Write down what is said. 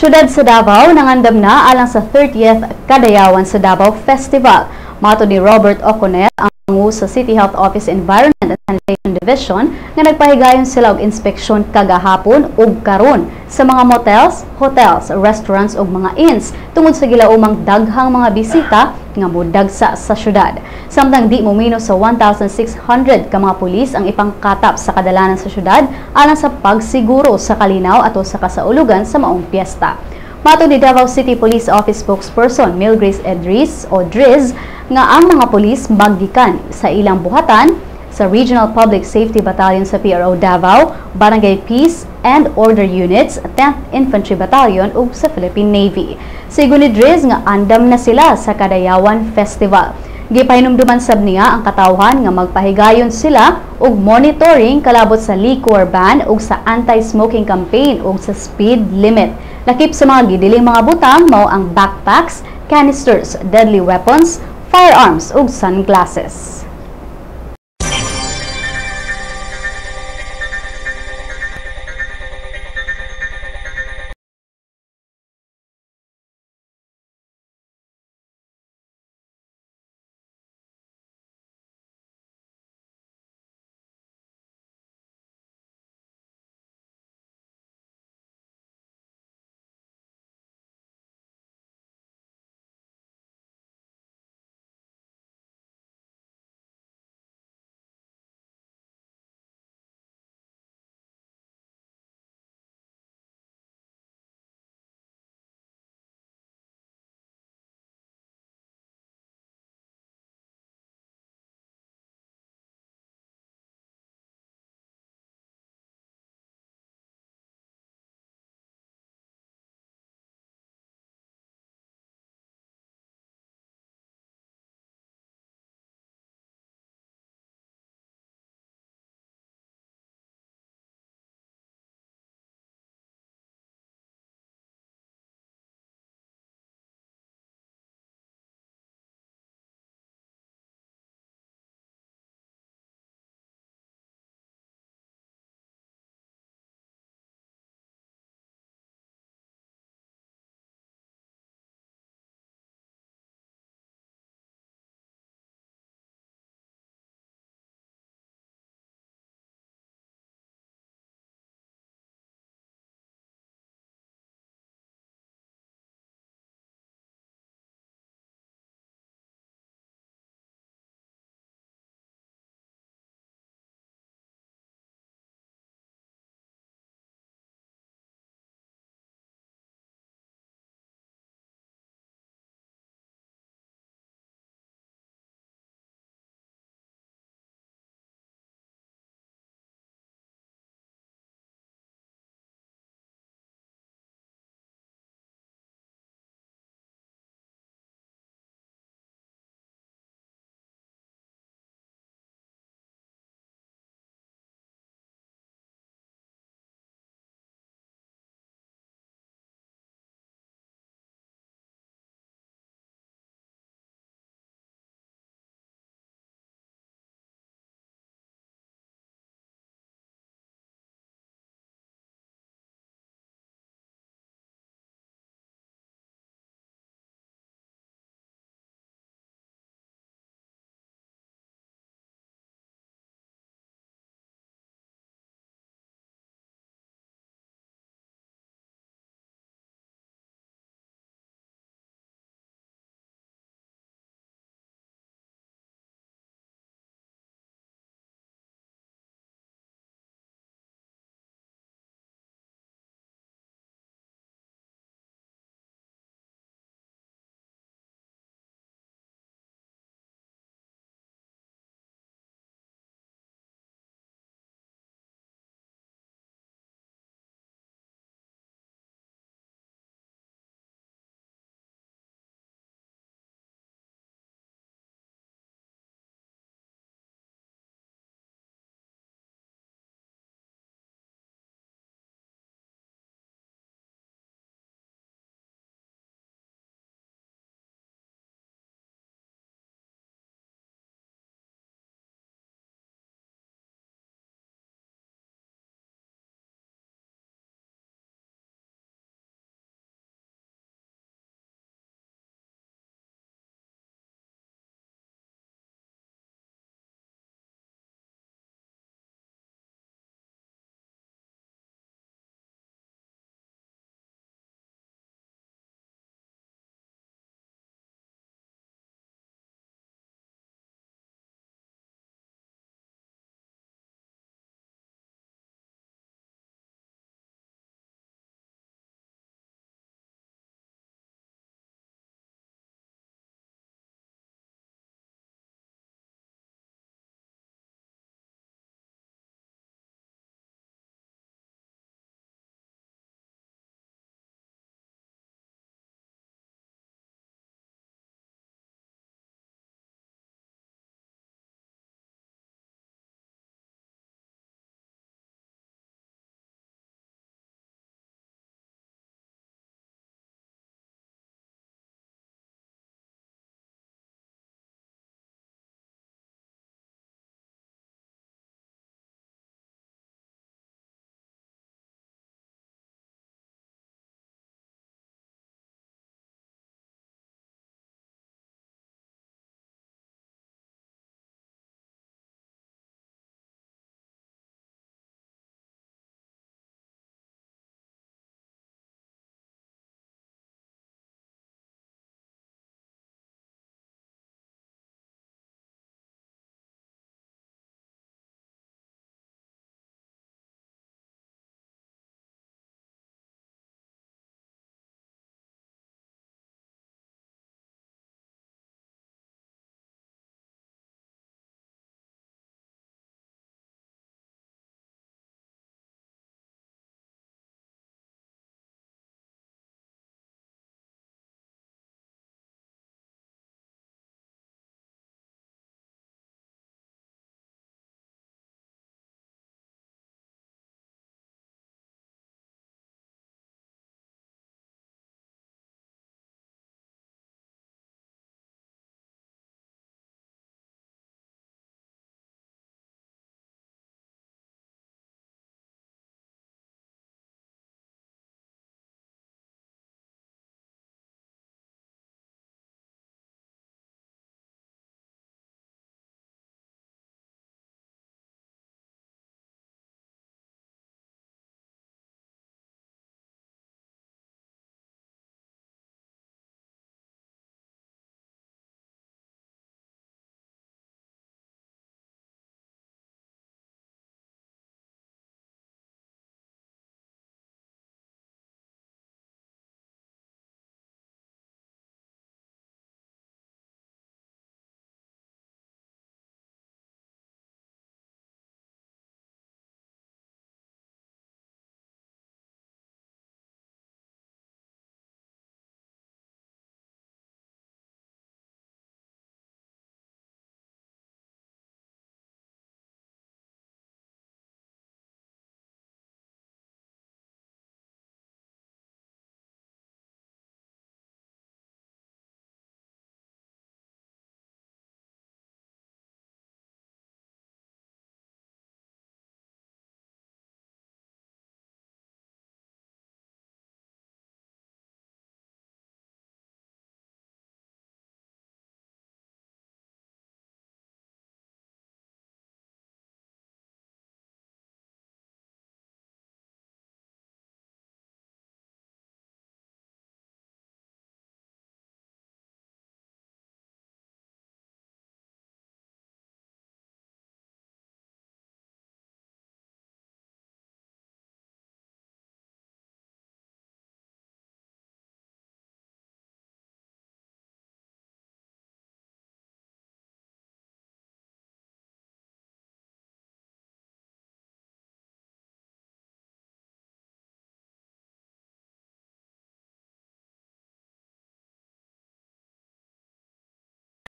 Syudad sa Davao nangandam na alang sa 30th Kadayawan sa Davao Festival. Matod ni Robert Oconel, ang sa City Health Office Environment and Sanitation Division, nga nagpahigayon sila og inspeksyon kagahapon ug karon sa mga motels, hotels, restaurants ug mga inns tungod sa gilaumang daghang mga bisita nga modagsa sa syudad. Samtang di momino sa 1,600 ka mga pulis ang ipangkatap sa kadalanan sa syudad alang sa pagsiguro sa kalinaw ato sa kasaulugan sa maong piyesta. Matod ni Davao City Police Office spokesperson Milgrace Edris o Driz nga ang mga pulis maggikan sa ilang buhatan sa Regional Public Safety Battalion sa PRO Davao, Barangay Peace and Order Units, 10th Infantry Battalion ug sa Philippine Navy. Sigon ni Driz nga andam na sila sa Kadayawan Festival. Gipahinumduman sab niya ang katawhan nga magpahigayon sila og monitoring kalabot sa liquor ban ug sa anti-smoking campaign ug sa speed limit. Lakip sa mga gidiling mga butang mao ang backpacks, canisters, deadly weapons, firearms ug sunglasses.